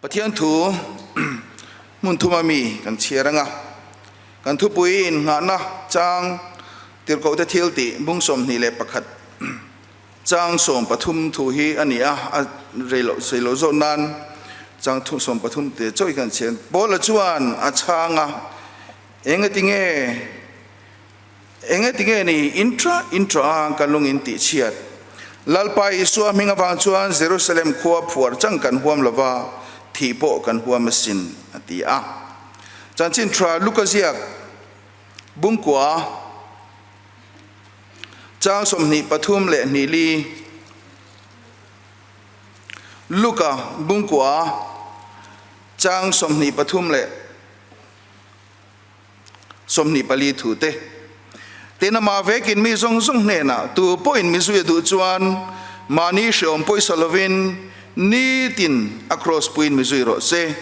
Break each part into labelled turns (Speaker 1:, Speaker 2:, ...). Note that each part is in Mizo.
Speaker 1: Pathian thu hmun thuma mi kan chhiar anga, kan thupui innghahna chang tirhkohte thil tih bung 21 chang 13 thu hi a ni a, a rei loh sei loh zawk nan chang thu 13 te chauh hi kan chhiar. Paula chuan a chhang a, Engati nge Engati nge ni intra intra a ka lung in tih chhiat? Lalpa Isua hming avang chuan Jerusalem khua phuar chang kan huam lo va, thih pawh kan huam asin, a ti a. Chanchin tha Luka ziak bungkua chang 23 leh hnih li Luka bungkua chang 23 leh 24 thu te. Tin, amah vekin mi zawng zawng hnenah tu pawhin mi zui a duh chuan mahni hreawm pawisa lovin nitin a kraws puiin mi zui rawh se.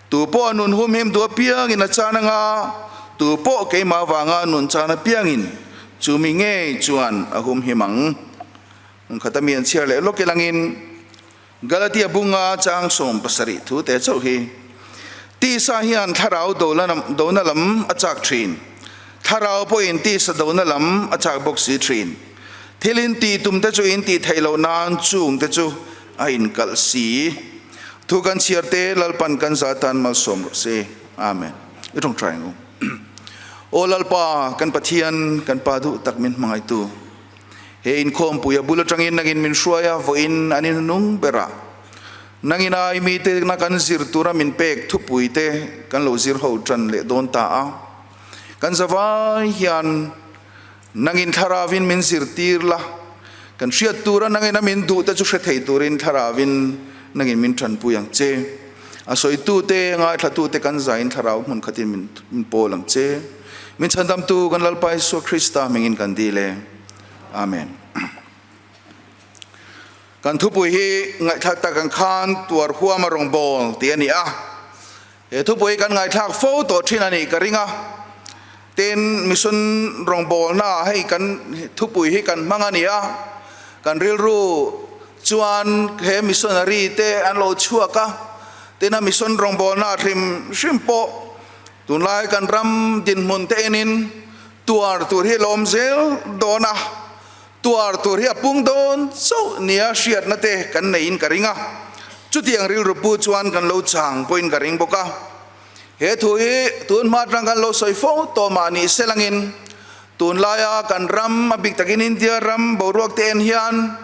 Speaker 1: Tu pawh a nun humhim duh apiangin a chan anga, tu pawh keimah avanga a nun chan apiangin chu mi ngei chuan a humhim ang. Hmun khata mi an chhiar leh lawk ilangin Galatia bunga chang 17 thu te chauh hi, Tisa hian thlarau dona lam a chak thin, thlarau pawhin tisa dona lam a chak bawk si thin. Thil in tih tum te chu in tih theih loh nan chung te chu a inkalh si. Thu kan chhiar te Lalpan kan za tan malsawm rawh se. Amen. I tawngtai ang u. Aw Lalpa, kan Pathian, kan Pa duh tak min hmangaihtu. He inkhawmpui a bul atangin nangin min hruai a, vawiin an inhnung berah nangin ai mite na kan zir tura min pek thupui te kan lo zir ho tan leh dawn ta a. Kan zavai hian nangin thlaravin min zirtir la, kan hriat tura nangin a min duh te chu hre thei turin thlaravin nangin min tanpui ang che. A sawitute, ngaithlatute kan zain thlarau hmun khatin min pawl ang che. Min chhandamtu kan Lalpa Isua Krista hmingin kan dil e. Amen. Kan thupui hi ngaihthlak tak ang khan tuar huam a rawngbâwl tih a ni a. He thupui kan ngaihthlak fo tawh thin a nih ka ring a. Tin, mission rawngbâwlnaah hei kan thupui hi kan hmang a ni a. Kan rilru chuan he missionary te an lo chhuak a. Tin, a mission rawngbâwlnaah hrim hrim pawh Tunlai kan ram dinhmun te enin tuar tur hi lawm zel dawn a, tuar tur hi a pung dawn chauh nia hriatna te kan neiin ka ring a, chutiang rilru pu chuan kan lo chang pawhin ka ring bawk a. He thu hi tun hma atang kan lo sawi fo tawh mah ni se langin tunlaia kan ram, a bik takin India ram boruak te en hian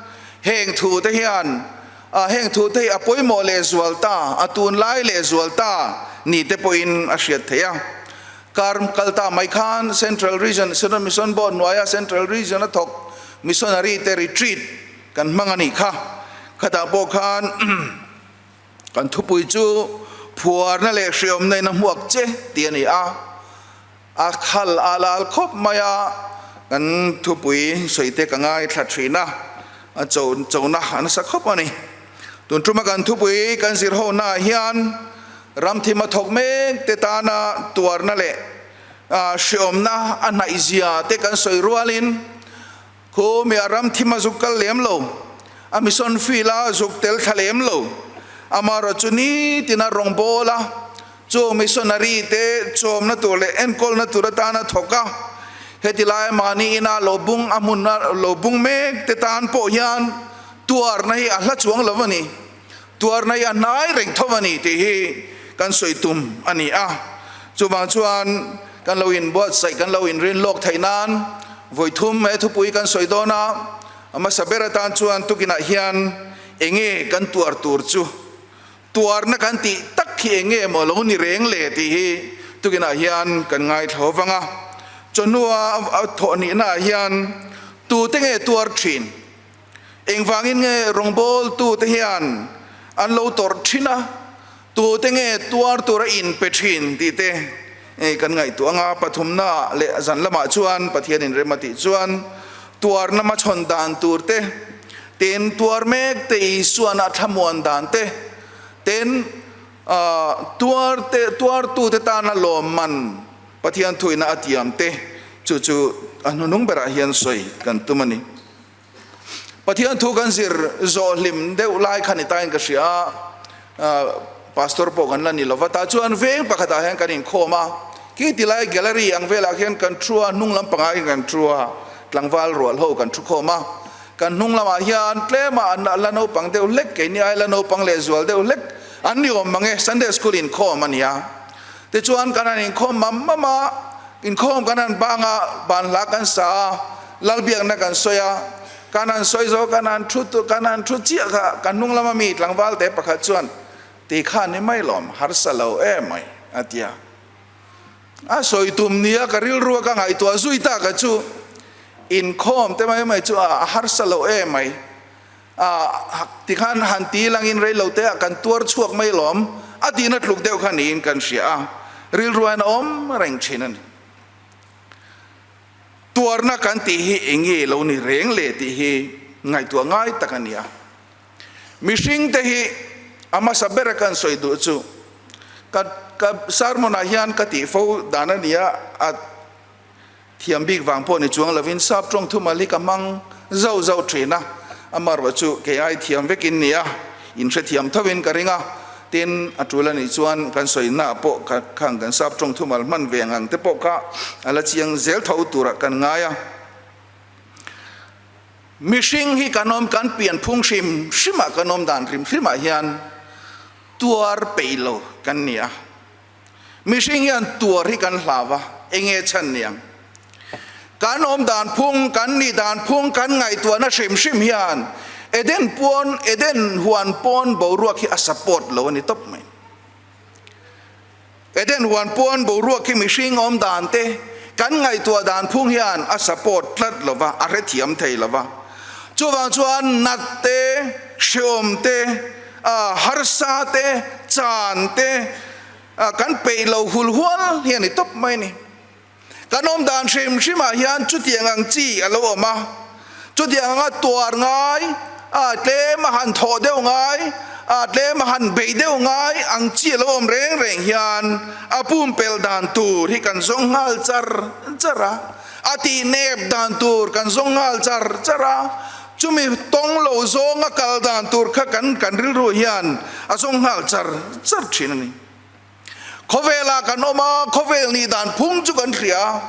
Speaker 1: heng thu te hian A heng thu te hi a pawimawh lehzual ta, a tunlai lehzual ta ni te pawhin a hriat theih a. Kar kal ta mai khan Central Region, Synod Mission Board hnuaia Central Region a thawk Missionary te retreat kan hmang a nih kha. Khatah pawh khan kan thupui chu phuarna leh hriawmna in a hmuak che tih a ni a. A khal a lal khawp mai a, kan thupui sawi te ka ngaithla thin a, a cho chona a nasa khawp a ni. Tun tuma kan thupui kan zir ho naah hian ramthim a thawk mek te tana tuarna leh hreawmna a hnaih zia te kan sawi rualin khu mi a ramthim a zuk kal lem lo, a mission field a zuk tel thla lem lo, amaherawh chu nitin a rawngbâwl a, chu missionary te chawmna tur leh enkawlna tur atana thawk a, heti laia mahni ina lo bung a hmuna lo bung mek te tan pawh hian tuarna hi a hla chuang lo a ni, tuarna hi a hnai reng tho a ni tih hi kan sawi tum a ni a. Chuvang chuan kan lo inbuatsaih, kan lo inrin lawk theih nan vawi thum he thupui kan sawi dawn a, a hmasa ber atan chuan tukinah hian enge kan tuar tur chu tuarna kan tih tak hi enge maw lo ni reng le tih hi tukinah hian kan ngaithla vang a. Chawhnua a thawh nihnaah hian tute nge tuar thin? Engvangin nge rawngbawltute hian an lo tawrh thin a, tute nge tuar tura inpe thin tih te kan ngaihtuah ang a. Pathumna leh zan lamah chuan Pathianin rem a tih chuan tuarna hmachhawn dan tur te, tin tuar mek te Isuan a thlamuan dan te, tin tuar te tuartute tana lawmman Pathian thuina a tiam te chu chu a hnuhnung berah hian sawi kan tum a ni. Pathian thu kan zir zawh hlim deuh lai kha ni tain ka hria a, Pastor pawh kan la ni lova, tah chuan veng pakhatah hian kan inkhawm a, khi tilai gallery ang velah khian kan thu a, hnung lam pangah hian kan thu a, tlangval rual ho kan thu khawm a, kan hnung lamah hian tlema an la naupang deuh hlek, keini ai la naupang leh zual deuh hlek an ni awm mang e, Sunday school inkhawm a nia. Tichuan kan han inkhawm mam mam a, inkhawm kan han bang a, ban hla kan sa a, Lalbiakna kan sawi a, kan han sawi zo, kan han thu tu, kan han thu chiah kha kan hnung lama mi tlangval te pakhat chuan ti kha ni mai lawm, harsa lo em mai a ti a. A sawi tum nia ka rilru a ka ngaihtuah zui tak a chu, inkhawm te mai mai chu a harsa lo em mai, a tikhan han ti langin reilo te ah kan tuar chhuak mai lawm a tihna tluk deuh kha niin kan hria a, rilru hian a awm reng thin a ni. Tuarna kan tih hi eng nge lo ni reng le tih hi ngaihtuah ngai tak a ni a. Mihring te hi a hmasa bera kan sawi duh chu ka ka sermon ah hian ka tih fo dan a ni a, a thiam bik vang pawh ni chuang lovin sap tawng thumal hi ka hmang zauh zauh thin a, amaherawh chu kei ai thiam vekin ni a, in hrethiam thovin ka ring a, tin a tul a nih chuan kan sawina pawh kha khang kan sap tawng thumal hman ve ang ang te pawh kha a la chiang zel tho turah kan ngai a. Mihring hi kan awm kan pian phung hrim hrimah kan awm dan hrim hrimah hian tuar peih lo kan ni a. Mihring hian tuar hi kan hlau a, enge chhan ni ang? Kan awm dan phung, kan nih dan phung, kan ngaihtuahna hrim hrim hian Eden pawn, Eden huan pawn boruak hi a support lo a ni tawp mai. Eden huan pawn boruak hi mihring awm dan te, kan ngaihtuah dan phung hian a support tlat lo va, a hrethiam thei lo va. Chuvang chuan nat te, hreawm te, harsa te, chan te kan peih lo hul hual hi a ni tawp mai a ni. Kan awm dan hrim hrimah hian chutiang ang chi a lo awm a, chutiang anga tuar ngai, tlem a han thawh deuh ngai, tlem a han beih deuh ngai ang chi a lo awm reng reng hian a pumpelh dan tur hi kan zawng nghal char char a, a tih nep dan tur kan zawng nghal char char a. Chumi tawng lo zawnga kal dan tur kha kan kan rilru hian a zawng nghal char char thin a ni. Khawvelah kan awm a, khawvel nih dan phung chu kan hria a.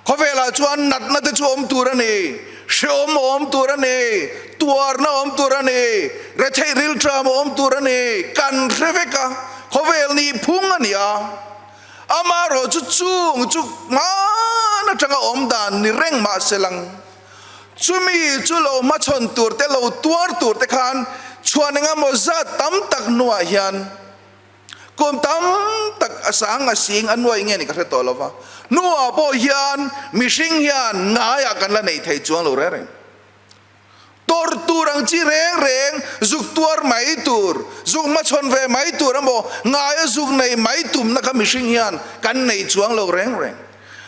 Speaker 1: Khawvelah chuan natna te chu awm tur a ni, hreawm a awm tur a ni, tuarna a awm tur a ni, retheih rilṭam a awm tur a ni, kan hre vek a, khawvel nih phung a ni a. Amaherawhchu chung chu hmaan atanga awm dan ni reng mahse lang. Chumi chu lo hmachhawn tur te, lo tuar tur te khan chhuan engemaw zat tam tak hnuah hian kum tam tak a sang a sing a nuai nge ni ka hre tawh lo va. Hnuah pawh hian mihring hian ngaiah kan la nei thei chuang lo reng reng. Tawrh tur ang chi reng reng, zuk tuar mai tur, zuk hmachhawn ve mai tur emaw ngaia zuk nei mai tumna kha mihring hian kan nei chuang lo reng reng.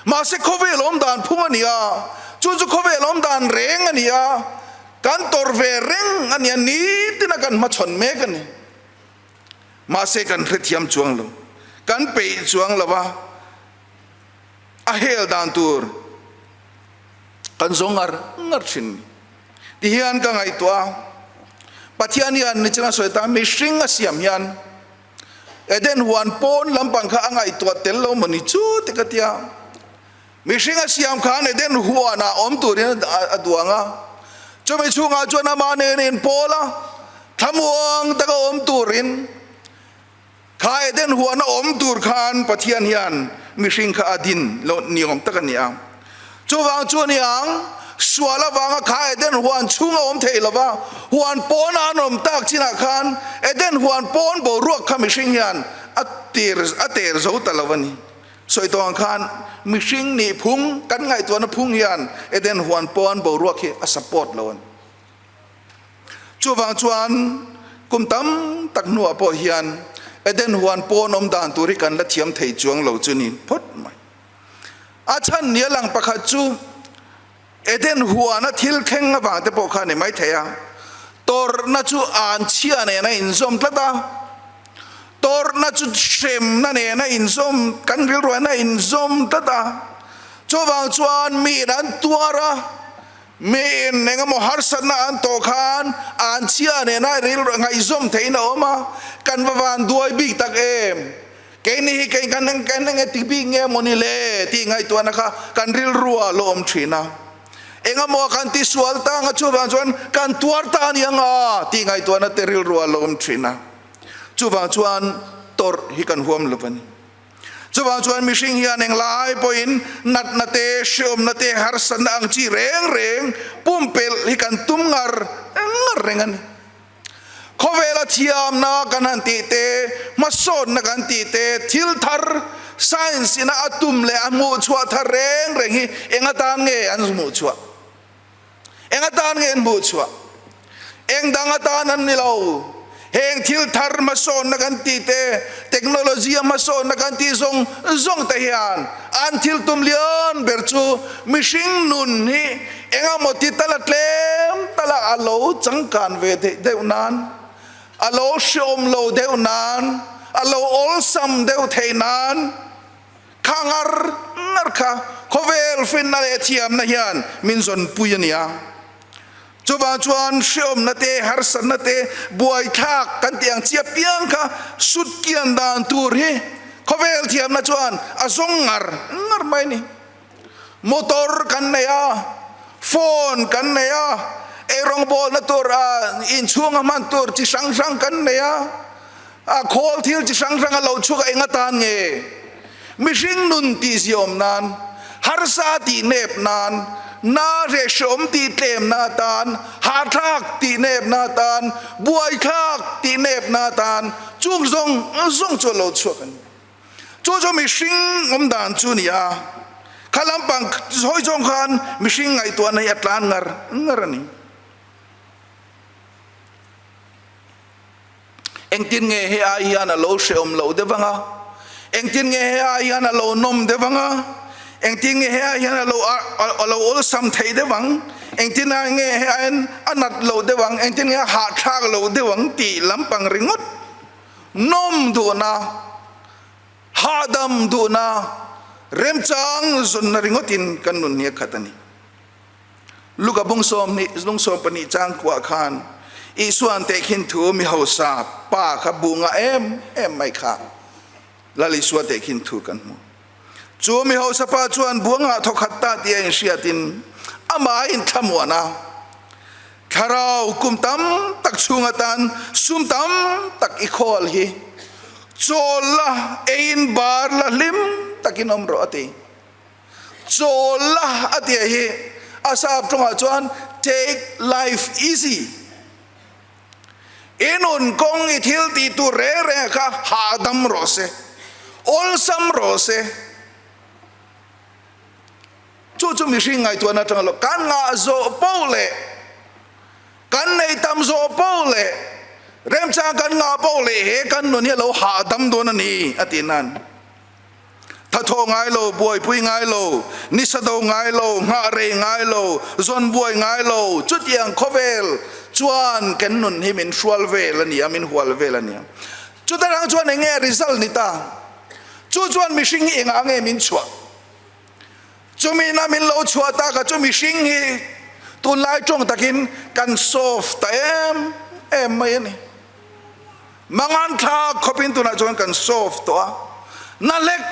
Speaker 1: Mahse khawvel awm dan phung a ni a, chu chu khawvel awm dan reng a ni a, kan tawrh ve reng a ni a, nitin a kan hmachhawn mek a ni. Mahse kan hrethiam chuang lo, kan peih chuang lo a, a hel dan tur kan zawng ngar ngar thin ni. Tihian ka ngaihtuah a, Pathian hian nichina sawi ta mihring a siam hian, Eden huan pawn lampang kha a ngaihtuah tel lo maw ni chu ti ka tia. Mihring a siam khan Eden huanah awm turin a duang a, chumi chhungah chuan amah nen inpawl a, thlamuang taka awm turin kha Eden huana awm tur khan Pathian hian mihring kha a din lo ni awm tak a ni a. Chuvang chu a ni ang, sual avanga kha Eden huan chhung a awm thei lova, huan pawn a an awm tak chinah khan Eden huan pawn boruak kha mihring hian a tir a ter zo ta lo a ni. Sawi tawh ang khan mihring nih phung, kan ngaihtuahna phung hian Eden huan pawn boruak hi a support lo a ni. Chuvang chuan kum tam tak hnuah pawh hian Eden huan pawn awm dan tur hi kan la thiam thei chuang lo chu ni phawt mai. A chhan nia lang pakhat chu Eden huana thil thleng avang te pawh kha a ni maithei a, tawrhna chu an chhia nen a inzawm tlat a, tawrhna chu hremna nen a inzawm, kan rilruaina a inzawm tlat a, chuvang chuan miin an tuar a. Miin engemaw harsatna an tawh khan an chhia nena rilru ngaihzawm theihin a awm a, kan va van duai bik tak em? Keini hi kei kan kan enge ti bik nge maw ni le tih ngaihtuahna kha kan rilru ah lo awm thin a. Engemaw kan ti sual ta anga chuvang chuan kan tuar ta a ni anga tih ngaihtuahna te rilru ah lo awm thin a. Chuvang chuan tawrh hi kan huam lo a ni. Chuvang chuan mihring hian englai pawhin natna te, hreawmna te, harsatna ang chi reng reng pumpelh hi kan tum ngar ngar reng a ni. Khawvela thiamna kan han tih te, hmasawnna kan tih te, thil thar science ina a tum leh a hmuhchhuah thar reng reng hi eng atan nge an hmuhchhuah? Eng atan nge an hmuh chhuah? Eng dang atan an ni lo. Heng thil thar hmasawnna kan tih te, technology a hmasawnna kan tih zawng zawng te hian an thil tum lian ber chu mihring nun hi engemaw ti tala tlem tala a lo changkan ve theih deuh nan, a lo hreawm lo deuh nan, a lo awlsam deuh theih nan, Kha ngar ngar kha khawvel finna leh thiamna hian min zawnpui a nia. Chuvang chuan hreawmna te, harsatna te, buaithlak kan tih ang chi apiang kha sut kian dan tur hi khawvel thiamna chuan a zawng ngar ngar mai a ni. Motor kan nei a, phone kan nei a, eirawngbawlna tur a inchhunga hman tur chi hrang hrang kan nei a, A khawl thil chi hrang hrang a lo chhuak a eng atan nge? Mihring nun tih ziawm nan, harsa tih nep nan, na reh hreawm tih tlem na atan, hahthlak tih nep na atan, buaithlak tih nep na atan, chung zawng zawng chu a lo chhuak a ni. Chu chu mihring awm dan chu a ni a, kha lampang hawi zawng khan mihring ngaihtuahna hi a tlan ngar ngar a ni. Engtin nge he ai hian a lo hrehawm loh deuh anga? Engtin nge he ai hian a lo nawm deuh anga? Engtin nge he ai hian a lo a lo awlsam theih deuh ang? Engtin nge he aiin a nat loh deuh ang? Engtin nge a hahthlak loh deuh ang? Tih lampang ringawt nawm duhna, hahdam duhna, remchang zawnna ringawtin kan nun hi a khat a ni. Luka bung sawmhnih lung sawmpahnih chang kuah khan Isua'n tehkhin thu mi hausa pa kha bu ngah em em mai kha Lal Isua tehkhin thu kan hmu. Chu mi hausa pa chuan bu a ngah thawkhat ta tih a inhriatin amah a inthlamuan a, Thlarau kum tam tak chhung atan sum tam tak i khawl hi chawl la, eiin bar la hlim takin awm rawh a ti. Chawl la a tih hi a sap tawngah chuan take life easy. I nun kawng i thil tih tur reng reng kha hahdam rawh se, awlsam rawh se. Chu chu mihring ngaihtuahna atanga lo kan ngah zawh poh leh kan nei tam zawh poh leh remchang kan ngah poh leh he kan nun hi a lo hahdam dawn a ni a tih nan. Thathaw ngai lo, buaipui ngai lo, nisa do ngai lo, nghah rei ngai lo, zawn buai ngai lo, chutiang khawvel chuan kan nun hi min hrual vel a ni a, min hual vel a ni a. Chuta rang chuan eng nge result ni ta? Chu chuan mihring hi engah nge min chhuah? Chumi ina min lo chhuah tak a, chu mihring hi tunlai tawng takin kan soft ta em em mai a ni. Mangan thlak khawpin tunah chuan kan solve tawh a, na hlek,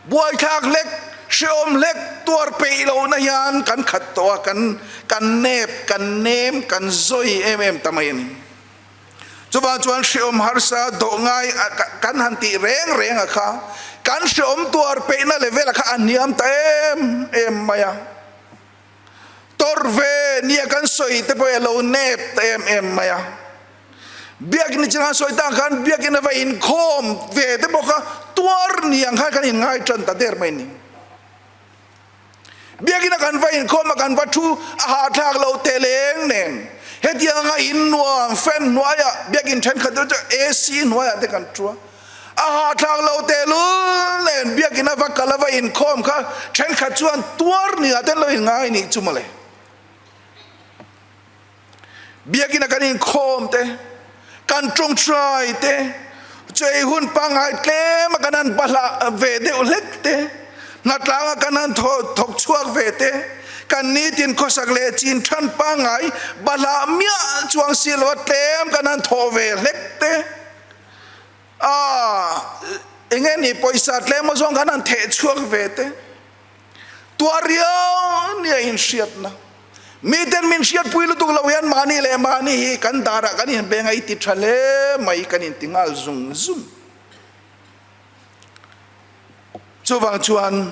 Speaker 1: buaithlak hlek, hrehawm hlek tuar peih lohna hian kan khat tawh a, kan kan nep, kan nem, kan zawi em em ta mai a ni. Chuvang chuan hrehawm harsa dawh ngai kan han tih reng reng a kha, kan hrehawm tuar peihna level a kha a hniam ta em em mai a. Tawrh ve nia kan sawi te pawh hi a lo nep ta em em mai a. Biakin i chinah sawi tak khan biakin a va inkhawm ve te bawk a, tuar ni ang khan kan inngai tan ta der mai ni. Biakin a kan va inkhawm a kan va thu a hahthlak lo te leng nen hetiang anga in nuam fan hnuaiah biakin thenkhat deuh chu AC hnuaiah te kan thu a, a hahthlak lo te lul nen biakin a va kal a va inkhawm kha thenkhat chuan tuar ni ah te an lo inngai nih chu mawle. Biakina kan inkhawm te, kan tawngtai te, chei hun pangngai tlema kan han bahlah ve deuh hlek te, hnatlanga kan han thawk chhuak ve te, Kan nitin khawsak leh chin than pangngai bahlah miah chuang si lo a tlem kan han thawh ve hlek te a enge ni pawisa tlem azawng kan han theh chhuak ve te tuar riau nia inhriatna miten min hriatpui lutuk lo hian mahni leh mahni hi kan darah kan inbeng a i ti tha hle mai kan inti nghal zung zung. Chuvang chuan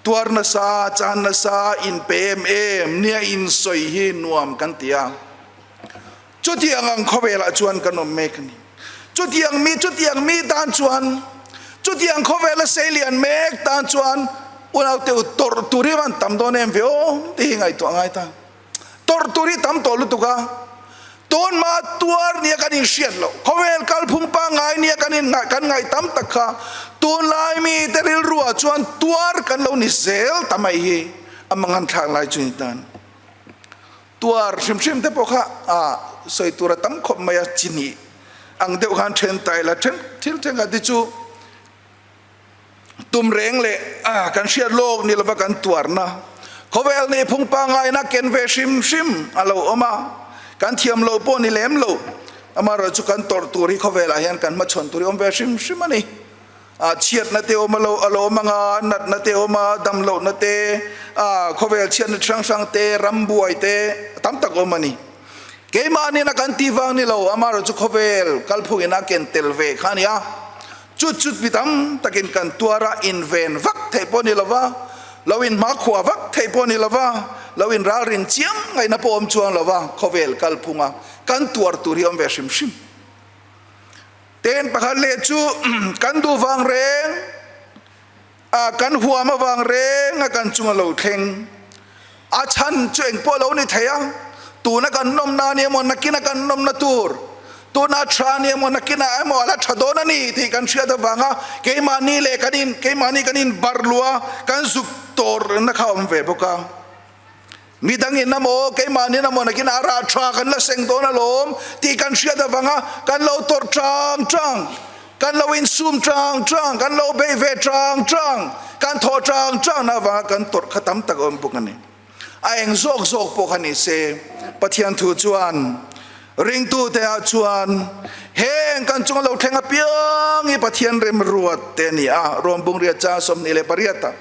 Speaker 1: tuar nasa, chan nasa, inpe em em nia insawi hi nuam kan ti a. Chutiang ang khawvelah chuan kan awm mek a ni. Chutiang mi, chutiang mi tan chuan, chutiang khawvela seilian mek tan chuan unaute u tawrh tur hi van tam dawn em ve aw tih hi ngaihtuah a ngai ta. Tawrh tur hi tam tawh lutuk a, tun hma tuar nia kan inhriat loh, khawvel kalphung pangngai nia kan in kan ngaih tam tak kha tunlai mite rilruah chuan tuar kan lo ni zel ta mai hi a mangan thlak lai chu ni tan. Tuar hrim hrim te pawh kha a sawi tur a tam khawp mai a, chi hnih ang deuh khan then ta ila then thil thenkhat hi chu Tum reng leh kan hriat lawk ni lova kan tuarna khawvel nih phung pangngaina ken ve hrim hrim a lo awm a, kan thiam loh pawh ni lem lo. Amaherawhchu chu kan tawrh tur hi khawvelah hian kan hmachhawn tur hi awm ve hrim hrim a ni. Chhiatna te awm a lo a lo awm ang a, natna te awm a, damlohna te, khawvel chhiatna chi hrang hrang te, rambuai te tam tak awm a ni. Keimahniin a kan tih vang ni lo, amaherawhchu chu khawvel kalphungin a ken tel ve kha a ni a. Chut chut mi tam takin kan tuar a, inven vak theih pawh ni lova, lo inhmakhua vak theih pawh ni lova, lo inralrin chiam ngaihna pawh awm chuang lova khawvel kalphunga kan tuar tur hi awm ve hrim hrim. Ten pakhat leh chu kan duh vang reng a, kan huam avang reng a kan chunga lo thleng. A chhan chu engpawh lo ni thei a, tuna kan nawmna a ni emaw, nakina kan nawmna tur, tuna tha a ni emaw, nakina emaw a la tha dawn a ni tih kan hriat avanga keimahni leh kan in, keimahni kan inbarh luh a, kan zuk tawrna kha a awm ve bawk a. Midangin emaw, keimahnin emaw nakina a rah tha kan la seng dawn alawm tih kan hriat avanga kan lo tawrh tang tang. Kan lo insum chang chang, kan lo bei ve chang chang, kan thawh chang chang na avanga kan tawrh kha tam tak a awm bawk a ni. A eng zawk zawk pawh kha ni se, Pathian thu chuan ringtute ah chuan heng kan chunga lo thleng apiang hi Pathian remruat te a ni a, Rawmbung riat chang 28 ah.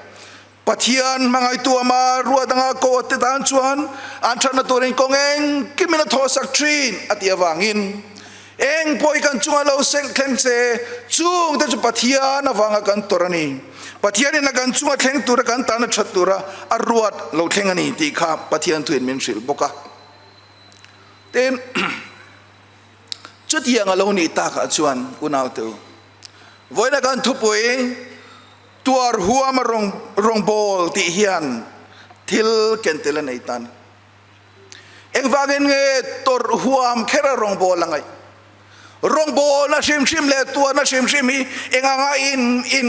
Speaker 1: Pathian hmangaihtu ama ruat anga ko te tan chuan an thatna turin kawng engkimin a thawhsak thin a tih avangin eng pawh hi kan chunga lo seng thleng che chung te chu Pathian avanga kan tawrh a ni. Pathianin a kan chunga thleng tura kan tana that tura a ruat lo thleng a ni tih kha Pathian thuin min hrilh bawk a. Tin, chutiang a lo nih takah chuan unaute u, vawiina kan thupui, Tuar huam a rawng rawngbawl tih hian thil ken tel a nei tan. Engvangin nge tawrh huam kher a rawngbawl a ngaih? Rawngbawlna hrim hrim leh tuarna hrim hrim hi enganga in in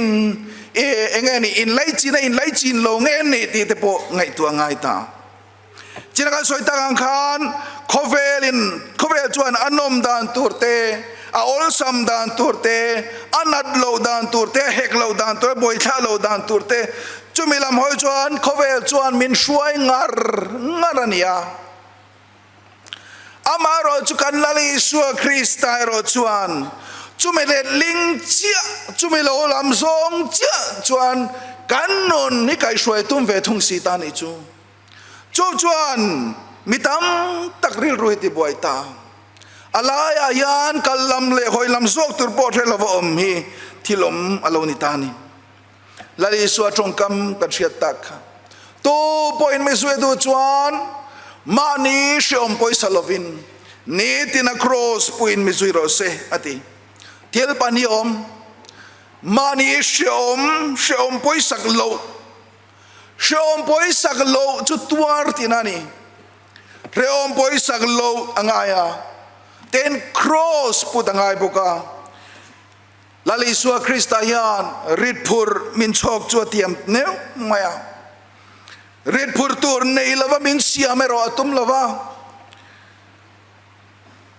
Speaker 1: enge ni inlaichin a inlaichin lo nge ni tih te pawh ngaihtuah ngai ta. China kan sawi tak ang khan khawvelin khawvel chuan a nawm dan tur te, a awlsam dan tur te, a nat loh dan tur te, a hek loh dan tur, a buaithlah loh dan tur te, chumi lam hawi chuan khawvel chuan min hruai ngar ngar a ni a. Amaherawh chu kan Lal Isua Krista erawh chuan chumi letling chiah, chumi lo lam zawng chiah chuan kan nun hi kaihhruai tum ve thung si ta nih chu. Chu chuan mi tam tak rilru hi tibuai ta. A laiah hian kal lam leh hawi lam zawk tur pawh hre lova awm hi thil awm a lo ni ta a ni. Lal Isua tawngkam kan hriat tak kha. Tu pawhin mi zui duh chuan mahni hreawm pawisa lovin nitin a kraws puiin mi zui rawh se a ti. Thil pahnih awm, mahni hreawm, hreawm pawisak loh, Hreawm pawisak loh chu tuar tihna a ni. Hreawm pawisak loh a ngai a, ten kraws put a ngai bawk a. Lal Isua Krista hian rit phur min chhawk chu a tiam neuh mai a. Rit phur tur nei lova min siam erawh a tum lova.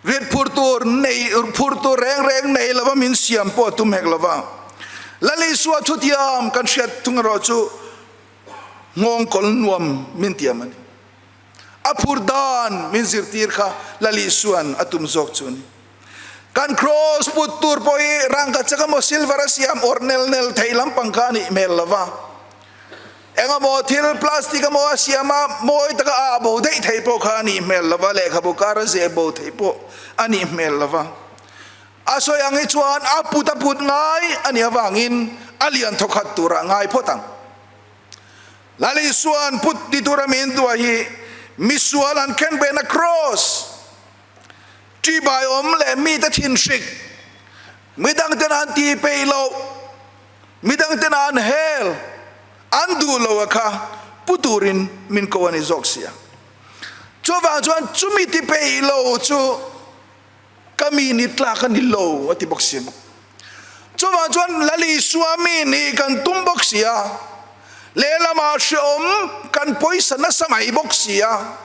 Speaker 1: Rit phur tur nei phur tur reng reng nei lova min siam pawh a tum hek lova. Lal Isua thutiam kan hriat thung erawh chu Nghawngkawl nuam min tiam a ni. A phur dan min zirtir kha Lal Isua'n a tum zawk chu a ni. Kan kraws put tur pawh hi rangkachak emaw silver a siam awrh nel nel thei lampang kha a nih hmel lo va. Engemaw thil plastic emaw a siam a mawi taka a ah bo daih thei pawh kha a nih hmel lo va, lehkhabu kar a zeh bo thei pawh a nih hmel lo va. A sawi ang hi chuan a put a put ngai a nih avangin a lian thawkhat turah ngai phawt ang. Lal Isua'n put ti tura min duah hi misual an khenbehna kraws, ṭihbaiawm leh mite thinhrik, midangten an tih peih loh, midangten an hel, an duh lo a kha pu turin min ko a ni zawk sia. Chuvang chuan chumi ti peih lo chu Ka mi ni tlak a ni lo a ti bawk si. Chuvang chuan Lal Isua mi nih kan tum bawk si a, lehlamah hreawm kan pawisa nasa mai bawk si a.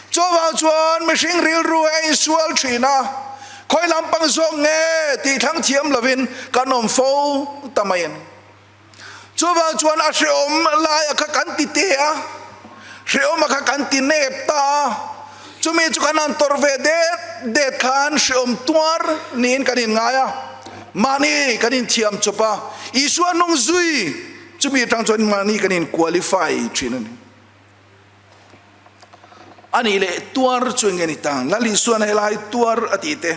Speaker 1: Chuvang chuan mihring rilru a insual thin a, khawi lampang zawk nge tih thlang thiam lovin kan awm fo ta mai a ni. Chuvang chuan a hreawm laia kha kan ti te a, hreawma kha kan ti nep ta a, chumi chu kan han tawrh ve det det khan hreawm tuar niin kan inngai a, mahni kan inthiam chawp a, Isua hnung zui chumi atang chuan mahni kan in qualify thin a ni. A nih leh tuar chu enge ni ta? Lal Isuan helai tuar a tih te,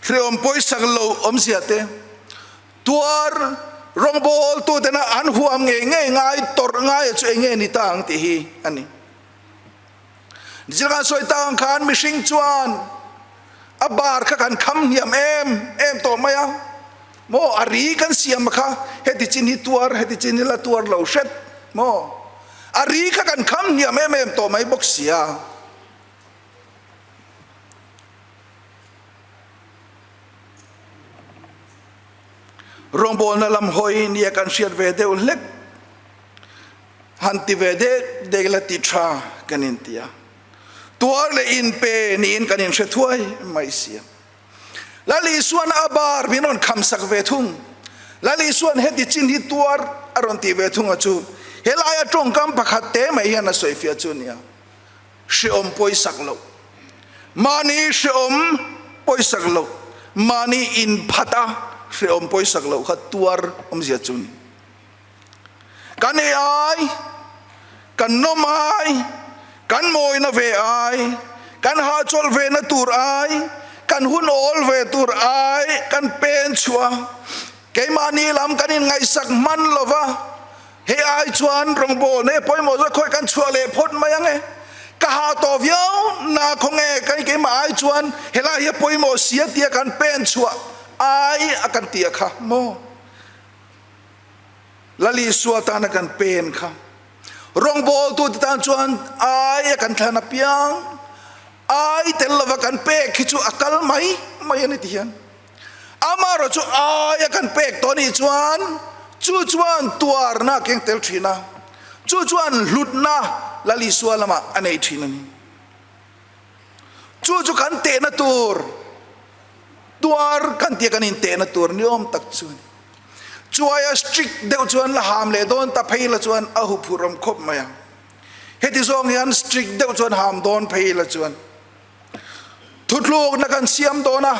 Speaker 1: hreawm pawisak lo awmzia te, Tuar rawngbawltutena an huam ngei ngei ngai tawrh ngaia chu enge ni ta ang tih hi a ni. Nichina kan sawi tak ang khan mihring chuan a bar kha kan kham hniam em em tawh mai a, maw a ri kan siam kha heti chin hi tuar heti chin hi la tuar lo hret maw a ri kha kan kham hniam em em tawh mai bawk sia. Rawngbawlna lam hawi nia kan hriat ve deuh hlek han ti ve dek dek la ti tha kan inti a, tuar leh inpe niin kan inhre thuai mai si a. Lal Isuan a bar min rawn kham sak ve thung. Lal Isuan heti chin hi tuar a rawn tih ve thung a chu helaia tawngkam pakhat te mai hian a sawifiah chu nia. Hreawm pawisak loh, mahni hreawm pawisak loh, mahni inphat a hreawm pawisak loh kha tuar awmzia chu ni. Kan ei ai, kan nawm ai, kan mawina ve ai, kan hahchawlh ve na tur ai, kan hun awl ve tur ai kan pen chhuah a, keimahni lam kan inngaihsak hman lova, Hei ai chuan rawngbâwl nei pawimawh zawk khawi kan chhuah leh phawt mai ang e. Ka ha tawh viau na khawnge kan keimah ai chuan helai hi a pawimawh si a tia kan pen chhuah ai a kan tia kha maw? Lal Isua tana kan pen kha rawngbâwltute tan chuan ai a kan thlan apiang ai tel lova kan pek hi chu a kal mai mai a ni ti hian. Amaherawh chu aia kan pek tawh anih chuan chu chuan tuarna a keng tel thin a, chu chuan hlutna Lal Isua lamah a nei thin a ni. Chu chu kan tehna tur, tuar kan tia kan intehna tur ni awm tak chu a ni. Chu aia strict deuh chuan la ham leh dawn ta phei la chuan a huphurh awm khawp mai ang. Heti zawng hian strict deuh chuan ham dawn phei la chuan. Thutlukna kan siam dawn a,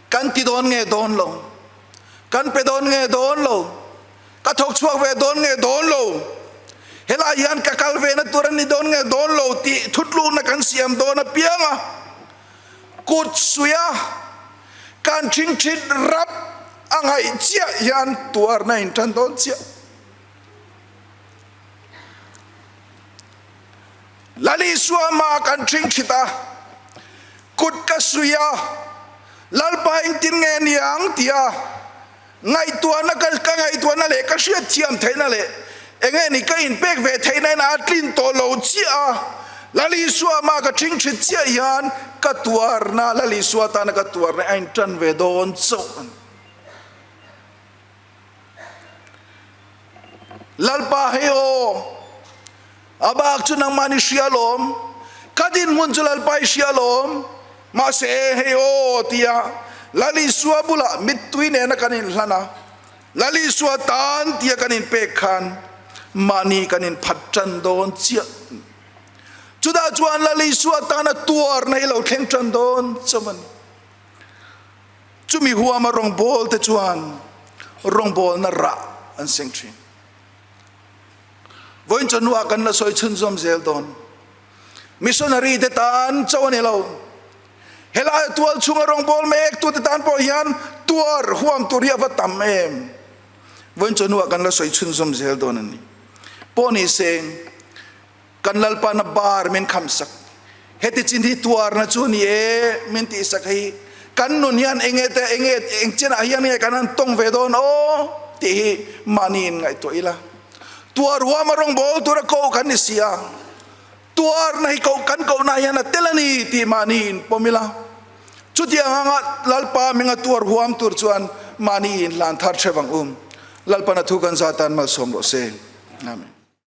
Speaker 1: kan ti dawn nge dawn lo, kan pe dawn nge dawn lo, ka thawk chhuak ve dawn nge dawn lo, helai hian ka kal ve na tur a ni dawn nge dawn lo tih thutlukna kan siam dawn apiang a, kut suia kan ṭhingṭhit rap a ngaih chiah hian tuarna in ṭan dawn chiah. Lal Isua hmaah kan ṭhingṭhit a, kut ka suih a, Lalpa engtin nge ni ang tia ngaihtuahna ka ka ngaihtuahna leh ka hriatthiam theihna leh enge ni ka inpek ve theihna in a tlin tawh lo chiah a, Lal Isua hmaah ka ṭhingṭhit chiah hian ka tuarna Lal Isua tana ka tuarna a inṭan ve dawn chauh a ni. Lalpa hei aw, a bak chu nangmah ni hria lawm, ka dinhmun chu Lalpa i hria lawm, mahse hei aw tia Lal Isua bulah mittui nena kan inhlan a, Lal Isua tan tia kan inpek khan. Mahni kan inphat tan dawn chiah. Chutah chuan Lal Isua tana tuarna hi lo thleng tan dawn chauh a ni. Chumi huama rawngbawl te chuan rawngbawlna rah an seng thin. Vawiin chawhnuah kan la sawi chhunzawm zel dawn. Missionary te tan chauh a ni lo. Helai tual chhunga rawngbawl mek tute tan pawh hian tuar huam tur hi a va tam em. Vawiin chawhnuah kan la sawi chhunzawm zel dawn a ni. Pawh ni seng kan Lalpana bar min khamsak. Heti chin hi tuarna chu ni e min tihsak hi kan nun hian enge te enge eng chenah hian nge kan han tawng ve dawn aw tih hi mahni in ngaihtuah ila. Tuar huama rawngbawl tura koh kan ni si a, tuarna hi koh kan kohna hian a tel a ni tih mahni in pawm ila. Chutiang anga Lalpa hminga tuar huam tur chuan mahni in hlan thar theuh ang um. Lalpana thu kan zatan malsawm rawh se. Amen.